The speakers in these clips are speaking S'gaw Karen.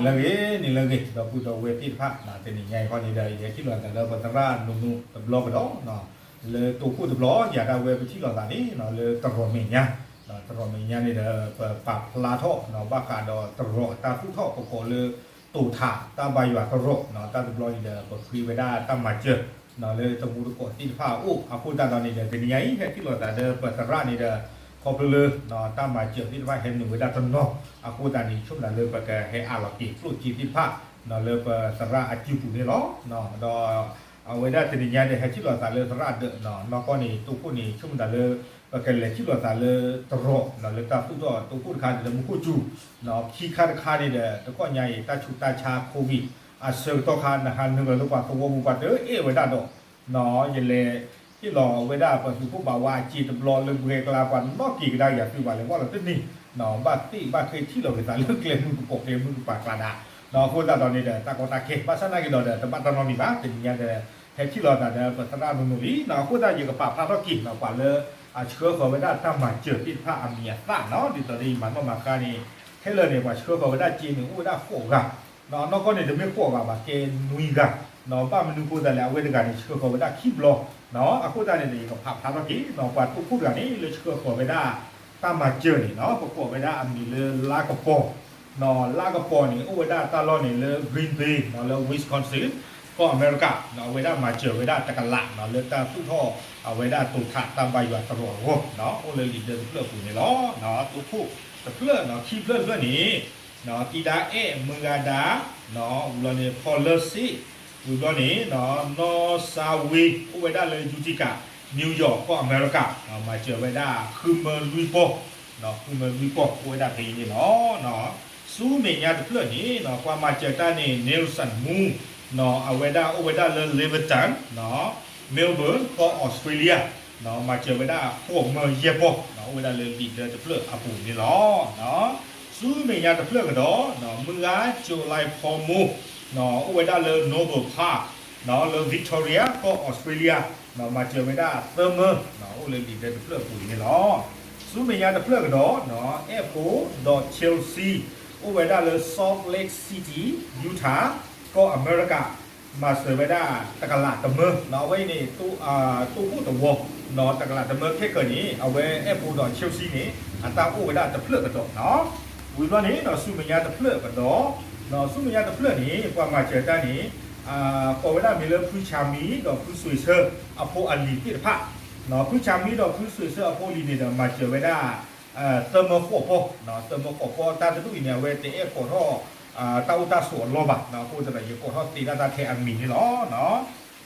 နံၤလၢအဂ့ၤ နံၤလၢအဂ့ၤ ဒီပုၢ်ဒီဝဲၢ်သ့ၣ်တဖၣ်, တနံၤညါအံၤခီန့ၣ်ဒီး ယဟဲထံၣ်လိာ်သးလၢပသရၣ်နိၣ်နိၣ်တဘျီကဒီး, လၢတိခိၣ်တဘျီ ယၤဒၣ်ဝဲပထံၣ်လိာ်သးန့ၣ် လၢတရီးမဲာ်ညါ, တရီးမဲာ်ညါန့ၣ်ဒီး ပပာ်ဖျါထီၣ် ဘၣ်ဃးဒီးတရီးအတၢ်သူၣ်ထီၣ် ပကိးလၢ တိာ်ထးတၢ်ဘါယွၤတရီး, တၢ်တဘျီန့ၣ်ဒီး ပဃ့ဝဲဒၣ်တၢ်မၤစၢၤ လၢတမူတကိးသ့ၣ်တဖၣ်အအိၣ်, အဃိသတးဒီးန့ၣ်ဒီး တနံၤညါအံၤ ဟဲထံၣ်လိာ်သးဒီးပသရၣ်န့ၣ်ဒီး ခီဖျိလၢ တၢ်မၤစၢၤသ့ၣ်တဖၣ်ဟဲနုာ်ဝဲဒၣ်တနီၤ, အဃိသတးန့ၣ် ဆိကမိၣ်သးလၢပကဟဲအးလီၤက့ၤကျိၣ်စ့သ့ၣ်တဖၣ် လၢပသရၣ်အစုပူၤန့ၣ်လီၤ. ဒီး အဝဲဒၣ်တနံၤညါဒီး ဟဲထံၣ်လိာ်သးလၢသရၣ်ဒီး နီၢ်ကီၢ်န့ၣ် တိခိၣ်န့ၣ် ဆိကမိၣ်သးလၢ ပကလဲၤထံၣ်လိာ်သးလၢတရီး လၢတၢ်သူၣ်ထီၣ်တိခိၣ်တခါန့ၣ်ဒီး မူခိၣ်စူၤ ခံခါတခါန့ၣ်ဒီး တခီညါအံၤ တၢ်ဆူးတၢ်ဆါ COVID အဆၢကတီၢ်ခါ နဟးနုာ်လီၤလၢပှၤသဝီပူၤ ပှၤတအဲၣ်ဝဲဒၣ်ဒီး ယလဲၤဟ့ၣ်လီၤဝဲဒၣ်ပသုးခိၣ်ဘၣ်ဝါအစ့တဘျီလၢပှဲၤကျါ ပှၤနီၣ်က့ၤကဒါယၤသုဘၣ်လဲၤဝဲလီၤတန့ၢ်, ဘၣ်သ့ၣ်ဘၣ်ဃ့ထံၣ်လီၤက့ၤသးလၢကျဲမုၢ်ကပီၤ ကျဲမုၢ်ကပၤကျါဒၣ်, အဃိသတးဒီးန့ၣ်ဒီး တၢ်ကီတၢ်ခဲ ဘၣ်ဆၣ်နာ်က့ၤဒီးဒီး တဘၣ်တၢ်နီတမံၤဘၣ် တနံၤညါဒီး ဟဲထံၣ်လိာ်သးဒီးပသရၣ်နိၣ်နိၣ်လံ, အဃိသတးယကပာ်ဖျါထီၣ်က့ၤ ပှၤလၢအဆှၢဃီၤဝဲဒၣ်တၢ်မၤစၢၤသ့ၣ်တဖၣ်အမံၤအသၣ်နီၤ, ဒ်သိးဒီးယမၤနီၣ်မၤဃါန့ၣ် ခဲလၢာ်န့ၣ် ပှၤဆှၢဃီၤဝဲဒၣ်စ့န့ၣ် အိၣ်ဝဲဒၣ်ဃိးဂၤ, နီၢ်ကီၢ်န့ၣ် တမ့ၢ်ဃိးဂၤဘၣ် ကဲနွံဂၤ, ဘၣ်မနုၤဃိသတးလဲၣ် အဝဲတဂၤန့ၣ် ဆှၢဃီၤဝဲဒၣ်ခံဘျီ, အဃိသတးန့ၣ်ဒီး ယကပာ်ဖျါထီၣ်က့ၤ ပှၤတိခိၣ်တဂၤန့ၣ် လၢဆှၢဃီၤဝဲဒၣ် တၢ်မၤစၢၤန့ၣ်နီၤ ပကိးဝဲဒၣ်အမံၤလၢလါကပီၤ, လါကပီၤန့ၣ် အိၣ်ဝဲဒၣ်တၢ်လီၢ်န့ၣ်လၢ Green Bay လၢ Wisconsin ကီၢ်အမဲရကၤ, အဝဲဒၣ်မၤစၢၤဝဲဒၣ်တကလး လၢတၢ်သူၣ်ထီၣ်အဝဲဒၣ်တိာ်ထးတၢ်ဘါယွၤတရီးအဂီၢ်, အိၣ်လၢလံာ်ဒၢတဖျၢၣ်အပူၤန့ၣ်လီၤ. တိခိၣ်တဖျၢၣ် ခံဖျၢၣ်တဖျၢၣ်န့ၣ် တံၤဒါအဲၣ်မုၢ်ဂၤဒါ, ဝံၤဘျီန့ၣ် ဖီလၢစ့ၣ်, ဝံၤဘျီန့ၣ် နီၢ်စါဝ့ အိၣ်ဝဲဒၣ်လၢ Utica, New York ကီၢ်အမဲရကၤ, မၤစၢၤဝဲဒၣ်ဃုမၢလွံၢ်ပီၢ်, ဃုမၢလွံၢ်ပီၢ် အိၣ်ဝဲဒၣ်ဖဲအံၤန့ၣ်လီၤ. ဆူမဲာ်ညါတဖျၢၣ်န့ၣ် ပှၤမၤစၢၤတၢ်န့ၣ် Nelson Moon, အဝဲဒၣ်အိၣ်ဝဲဒၣ်လၢ Laverton, Melbourne ကီၢ်အီစထြ့လယါ, မၤစၢၤဝဲဒၣ်ဃိးမၢယဲၢ်ပီၢ်, အိၣ်ဝဲဒၣ်လၢလံာ်ဒၢတဖျၢၣ်အပူၤန့ၣ်လီၤ. ဆူမဲာ်ညါတဖျၢၣ်ကဒီး မုၢ်ဂၤ ကၠူၤလါဖီမိၢ်, အိၣ်ဝဲဒၣ်လၢ Noble Park, လၢ Victoria ကီၢ်အီစထြ့လယါ, မၤစၢၤဝဲဒၣ်သၢမၢ, အိၣ်လၢလံာ်ဒၢတဖျၢၣ်အပူၤန့ၣ်လီၤ. ဆူမဲာ်ညါတဖျၢၣ်ကဒီး အဲၣ်ဖိဒီး Chelsea အိၣ်ဝဲဒၣ်လၢ Salt Lake City, Utah ကီၢ်အမဲရကၤ, မၤစၢၤဝဲဒၣ်တကလးတမၢ, အဝဲအံၤန့ၣ် တိခိၣ်တဝီ, တကလးတမၢခဲကၢၤန့ၣ် အဝဲအဲၣ်ဖိဒီး Chelsea န့ၣ် အတၢ်အိၣ်ဝဲဒၣ်တဖျၢၣ်ကဒီးနီၤ. ဝံၤဘျီန့ၣ် ဆူမဲာ်ညါတဖျၢၣ်ကဒီး, ဆူမဲာ်ညါတဖျၢၣ်န့ၣ် ပှၤမၤစၢၤတၢ်န့ၣ် ကိးဝဲဒၣ်မ့ၢ်လၢ ဖုဆၣ်မံ ဒီးဖုစွ့ၤဆၢအဖိအလံၤသ့ၣ်တဖၣ်, ဖုဆၣ်မံဒီးဖုစွ့ၤဆၢအဖိအလံၤန့ၣ်ဒီး မၤစၢၤဝဲဒၣ် သၢမၢဃိးပီၢ်, သၢမၢဃိးပီၢ် တၢ်တဒူၣ်အံၤန့ၣ် အဝဲတအဲၣ်ကိးထီၣ် တၢ်အိၣ်တၢ်ဆိးအလီၢ်ဘၣ်, အဃိသတးဒီး ယကိးထီၣ်သ့ဒၣ်တၢ်ထဲအမံၤန့ၣ်လီၤ.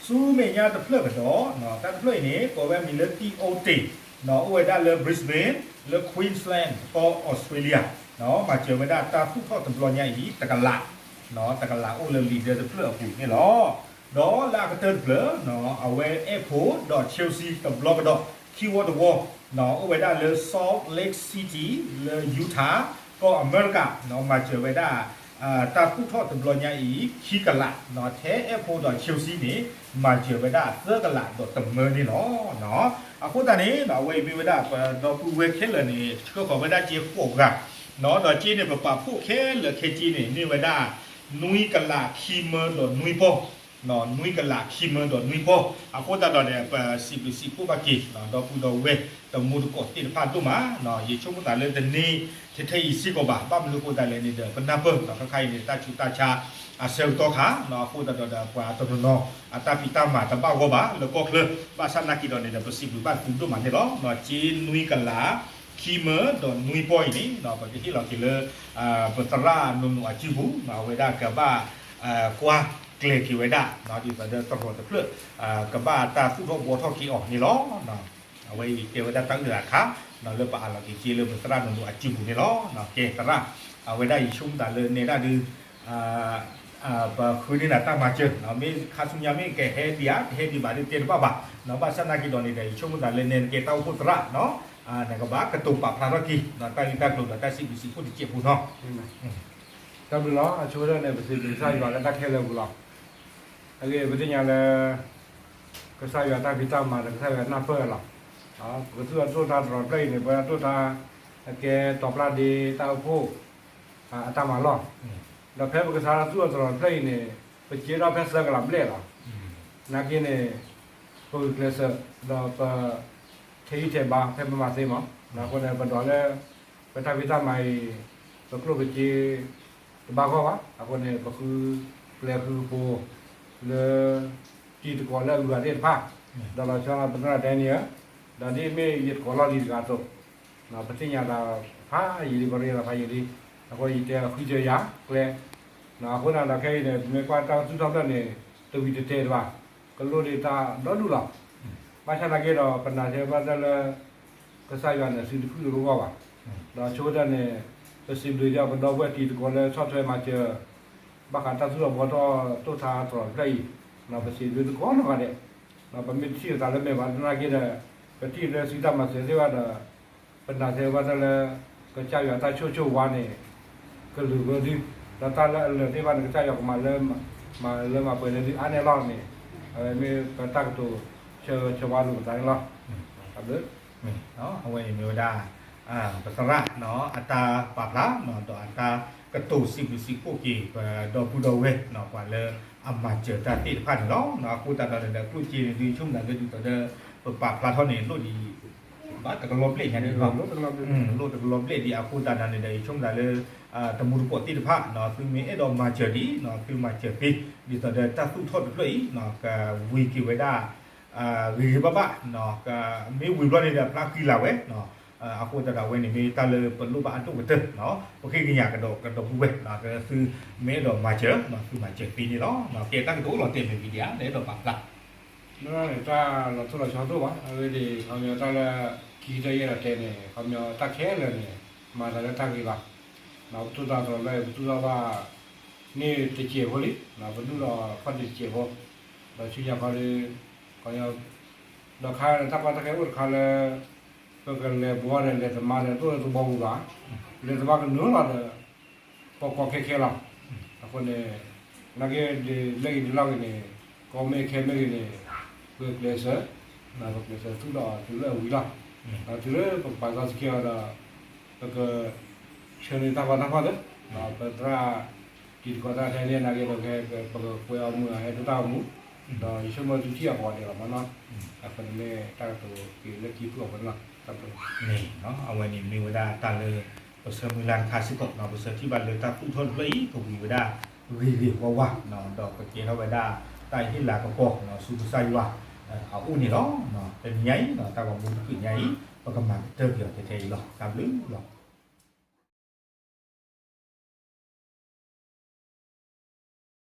ဆူမဲာ်ညါတဖျၢၣ်ကဒီး, တၢ်တဖျၢၣ်အံၤန့ၣ် ကိးဝဲမံၤလၢ တံၢ်အိတ့ၢ်, အိၣ်ဝဲဒၣ်လၢ Brisbane လၢ Queensland ကီၢ်အီစထြ့လယါ, မၤစၢၤဝဲဒၣ်တၢ်သူၣ်ထီၣ်တဘျီညါအံၤ တကလး, တကလးအိၣ်လၢလံာ်ဒၢတဖျၢၣ်အပူၤန့ၣ်လီၤ. ဒီးလၢအကတၢၢ်တဖျၢၣ် အဝဲအဲၣ်ဖိဒီး Chelsea တဘျီကဒီး ခံဝီတဝီ, အိၣ်ဝဲဒၣ်လၢ Salt Lake City လၢ Utah ကီၢ်အမဲရကၤ, မၤစၢၤဝဲဒၣ် တၢ်သူၣ်ထီၣ်တဘျီညါအံၤ ခံကလး, ထဲအဲၣ်ဖိဒီး Chelsea န့ၣ် မၤစၢၤဝဲဒၣ်သၢကလးဒီးတမၢန့ၣ်လီၤ. အဃိသတးန့ၣ် အဝဲအံၤမ့ၢ်ဝဲဒၣ်ပဒီပုၢ်ဝဲၢ်ခဲလၢာ်န့ၣ် ဆှၢဃီၤဝဲဒၣ်စ့ဃိးဂၤ, ဒီးစ့န့ၣ် ပပာ်ဖှိၣ်ခဲလၢာ်ခဲဆ့န့ၣ် မ့ၢ်ဝဲဒၣ် နွံကလးခံမၢဒီးနွံပီၢ်, နွံကလးခံမၢဒီးနွံပီၢ်, အဃိသတးဒီးန့ၣ် ပစံးဘျုးစံးဖှိၣ်ဘၣ်က့ၤ ဒီပုၢ်ဒီဝဲၢ်တမူတကိးသ့ၣ်တဖၣ်ဒိၣ်မး, ယဆိကမိၣ်သးလၢတန့ၢ်ထဲထဲအံၤစ့ၢ်ကီးဘၣ်, ဘၣ်မနုၤအဃိသတးလဲၣ်န့ၣ်ဒီး ပနၢ်ပၢၢ် ခါခါအံၤန့ၣ် တၢ်ဆူးတၢ်ဆါအဆၢကတီၢ်ခါ, အဃိသတးဒီးပှၤတနီၤနီၤ အတၢ်ဖံးတၢ်မၤတဘၣ်ဂီၢ်ဘၣ်လၢကီၢ်ချၢ, ဘၣ်ဆၣ်နာ်က့ၤဒီးန့ၣ်ဒီး ပစံးဘျုးဘၣ်သုဒိၣ်မးန့ၣ်လီၤ. စ့နွံကလး ခံမၢဒီးနွံပီၢ်အံၤန့ၣ် ပကဟ့ၣ်လီၤက့ၤလၢ ပသရၣ်နိၣ်နိၣ်အစုပူၤ, အဝဲဒၣ်ကဘၣ်ကွၢ်ကျဲၤက့ၤဝဲဒၣ် ဒ်သိးဒီးတရီးတဖျၢၣ် ကဘၣ်တၢ်သူၣ်ထီၣ်ဘှီထီၣ်က့ၤအီၤန့ၣ်လီၤ. အဝဲအံၤကဲဝဲဒၣ်တၢ်အုၣ်သးခါ လၢပအးလီၤက့ၤစ့လၢပသရၣ်နိၣ်နိၣ်အစုပူၤန့ၣ်လီၤ. ကဲသရၣ် အဝဲဒၣ်ယဆိကမိၣ်သးလၢနဲဒၣ်ဒု ပဃုန့ၢ်နၤတၢ်မၤစၢၤ, မ့ၢ်ခါဆူညါမ့ၢ်ကဟဲဒံးဧါ ကဟဲဒံးဘၣ်ဒုးတဲတဘၣ်ဘၣ်, ဘၣ်ဆၣ်နာ်က့ၤဒီးန့ၣ်ဒီး ယဆိကမိၣ်သးလၢနဲနကဲတၢ်အိၣ်ဖှိၣ်သရၣ်, နကဘၣ်ကတိၤပာ်ဖျါထီၣ်က့ၤ တၢ်ဂ့ၢ်တၢ်ကျိၤဒီးတၢ်စံးဘျုးစံးဖှိၣ်တစဲးဖိနီၤ. တၢ်ဘျုးလီၤ. အဆိကတၢၢ်န့ၣ် ပစံးဘျုးကစၢ်ယွၤလၢတၢ်ခဲလၢာ်အပူၤလီၤ. အဂ့ၢ်ပသ့ၣ်ညါလၢ ကစၢ်ယွၤတၢ်ဖံးတၢ်မၤဒီးကစၢ်ယွၤနၢ်ပၢၢ်လီၤ. ပကသူၣ်ထီၣ်ဒိၣ်တၢ်တရီးဖျၢၣ်အံၤန့ၣ် ပဝဲဒၣ်ဒိၣ်တၢ် အကဲတီၤပျၢ်ဒ့တၢ်အိၣ်ဖှိၣ် အတၢ်မၤလီၢ် ဒီးဖဲပကစးထီၣ်သူၣ်ထီၣ်သရိာ်တဖျၢၣ်အံၤန့ၣ် ပစ့ထီၣ်ဖဲသၢကလးဘျဲၣ်လီၤ. နာ်က့န့ၣ် ပဂုာ်ကျဲးစၢး ဒီးပ ထဲအံထဲဘါဖဲပမၤသ့မး, အဃိန့ၣ် ပဒိးလၢ ပတၢ်ဖံးတၢ်မၤအံၤ ပကျိၣ်ပစ့ တဘၣ်ဂီၢ်ဘၣ်. အဃိန့ၣ် ပဃုကျဲဃုကပူၤ လၢ တံၤသကိးလၢအဂုၤအဂၤသ့ၣ်တဖၣ်, ဒီးလီၤဆီပသရၣ်ဒဲနံၣ်ဧၢ, ဒီးဒ်မ့ၢ်ယသကိးလီၢ်လံၤတဂၤအသိး ပသ့ၣ်ညါသးဖးယံာ်လံ ပရ့သးဖးယံာ်လံ, အဃိယတဲဃုစၢၤယၤကျဲ, အဃိန့ၣ်ဒီးခဲအံၤန့ၣ် ပမ့ၢ်ကွၢ်တၢ်သူၣ်ထီၣ်ဖျၢၣ်န့ၣ် တဝံၤတတဲာ်တဘၣ်, ကလိၣ်ဒံးတၢ်ဒီဒူၣ်လီၤ. ဘၣ်ဆၣ်သနာ်က့ဒီး ပနာ်စဲဘၣ်တၢ်လၢ ကစၢ်ယွၤန့ၣ် အစုတခုတဂီၢ်ဘၣ်, ဒီးဆိကတၢၢ်န့ၣ် ပစံးဘျုးဒ်ပဒီပုၢ်ဝဲၢ်တံၤသကိးလၢဆီၣ်ထွဲမၤစၢၤ ဘၣ်ဃးတၢ်သူၣ်ထီၣ်ဘှီထီၣ်တိၢ်ထါသရိာ်တဖျၢၣ်အံၤ, ပစံးဘျုးသကိးနီၢ်ဂၤဒဲး, ပမ့ၢ်တထံၣ်လိာ်သးလၢမဲာ်ဘၣ်သနာ်က့ဒီး ပထံၣ်လၢစုတၢ်မၤစၢၤသ့ၣ်တဖၣ်ဒီး ပနာ်စဲဘၣ်တၢ်လၢ ကစၢ်ယွၤတၢ်ဆိၣ်ဂ့ၤဆိၣ်ဝါန့ၣ် ကလုာ်ဝဲသု, ဒီးတၢ်လၢအလၢာ်သ့ၣ်တဖၣ်န့ၣ် ကစၢ်ယွၤကမၤလၢ မၤလၢမၤပှဲၤလၢသုအါန့ၢ်လီၤန့ၣ်, အဝဲမ့ၢ်ပတၢ်ကတိၤဆၢဂ့ၤဆၢဝါလိာ်ပသးန့ၣ်လီၤ. အဝဲန့ၣ်မ့ၢ်ဝဲဒၣ် ပသရၣ် အတၢ်ပာ်ဖျါ ဒီးအတၢ်ကတိၤစံးဘျုးစံးဖှိၣ်က့ၤ ပဒီပုၢ်ဒီဝဲၢ် ပှၤလၢအမၤစၢၤတၢ်သ့ၣ်တဖၣ်န့ၣ်လီၤ. အဃိသတးဒီးန့ၣ်ဒီး ကျိၣ်စ့န့ၣ် ဒုးဆိကမိၣ်သးလၢဒ်သိးဒီး ပပာ်ဖျါထီၣ်န့ၣ် လိၣ်ဒံး ဘၣ်တကလီၤဘျဲၣ်ညါန့ၣ်လီၤ, လိၣ်တကလီၤဘျဲၣ်ဒံး အဃိသတးဒီးန့ၣ်ဒီး ယဆိကမိၣ်သးလၢ တမူတကိးသ့ၣ်တဖၣ် သုမ့ၢ်အဲၣ်ဒိးမၤစၢၤဒံး သုမၤစၢၤသ့ ဒ်သိးဒီးတၢ်သူၣ်ထီၣ်တဖျၢၣ်အံၤ ကဝံၤက့ၤဝဲဒၣ် ဂ့ၤဂ့ၤဘၣ်ဘၣ်, မ့ၢ်ဝံၤဘျီန့ၣ်ဒီး ဖျါဃံလၤဝဲ, အဃိသတးဒီးအဝဲန့ၣ်မ့ၢ်တၢ်လၢပလိၣ်ဘၣ်အဒိၣ်ကတၢၢ်, ပဃ့ကညးကဒီးကဒီးပုၢ်ဝဲၢ် သုမ့ၢ်အဲၣ်ဒိးမၤစၢၤ သုမၤစၢၤသ့န့ၣ်လီၤ. ကဲတၢ်ကတိၤလီၤတဲာ်မ့ၢ်ဝံၤဒံးဧါ လၢအဲၣ်ဒိးပာ်ဖျါ မ့ၢ်တၢ်လီၤတိၢ်လီၤဆီတအိၣ်ဘၣ်, အဝဲန့ၣ် ခီပညီတၢ်လၢ ခံကတၢၢ်ယအဲၣ်ဒိးတဲန့ၣ် ခီပညီတၢ်ခဲလၢာ်န့ၣ် မၤသးလၢတၢ်ဂ့ၤလီၤ. ပသူၣ်ထီၣ်သရိာ်လၢ ပသူၣ်ထီၣ်ဘၣ် န့ၢ်တစဲးဖိလံ, ပဒူၣ်ဒီးခီၣ်တံၢ်တစဲးဖိ, ဒီးဆူညါခီဒီး ခီပညီ ဒီးခါန့ၣ် တၢ်ကီတၢ်ခဲအိၣ်တခါလၢ ပကလဲၤဘှီဒီးလဲၤသမါဒီး တအိၣ်လၢသဘီပူၤဘၣ်, လဲၤသမါကနုာ်လီၤဒီး ကီကီခဲခဲလီၤ. အဃိန့ၣ် နာ်က့ဒ်လဲၣ်ဂ့ၤဒ်လဲၣ်ဂ့ၤန့ၣ် ကီမ့ၢ်ခဲမ့ၢ်ဂ့ၤန့ၣ် ပကျဲးစၢး, ပကျဲးစၢးသူၣ်ဒီးတုၤလၢအဝံၤလီၤ. ဒီးတုၤလၢပကပာ်စီဆှံက့ၤအီၤဒီး ပက ဆၢန့ၢ်တၢ်ပီးတၢ်ဖီၣ်သ့, ပသရၣ် တံၤသကိးသရၣ်ထဲန့ၣ် နာ်က့ဒီး ပကကွဲးအီၤမုာ်အဟဲဒိတၢ်ဂီၤမူ, ဒီးယဆိကမိၣ်သုထံၣ်အပီၤဒဲးလီၤမနီၤ, အဃိန့ၣ်မ့ၢ်တၢ်ကတိၤက့ၤလၢခံဖုၣ်အီၤဖဲန့ၣ်လီၤ. အဝဲန့ၣ်မ့ၢ်ဝဲဒၣ်တၢ်လၢ ပဆၢမုၢ်လၢ်တခါစ့ၢ်ကီး ပဆၢထံၣ်ဘၣ်လၢတၢ်သူၣ်ထီၣ်တဖျၢၣ်အံၤ ကဝံၤဝဲဒၣ်ဂ့ၤဂ့ၤဝါဝါ, ဒီးကကဲထီၣ်ဝဲဒၣ်တၢ်ဟ့ၣ်လၤကပီၤ ဆူကစၢ်ယွၤအအိၣ်န့ၣ်လီၤ. တနံၤညါအံၤ တၢ်ဂီၤမူတဖုၣ်ညါအံၤ ပကမၤကတၢၢ်က့ၤအီၤထဲထဲအံၤလီၤ. တၢ်ဘျုးလီၤ.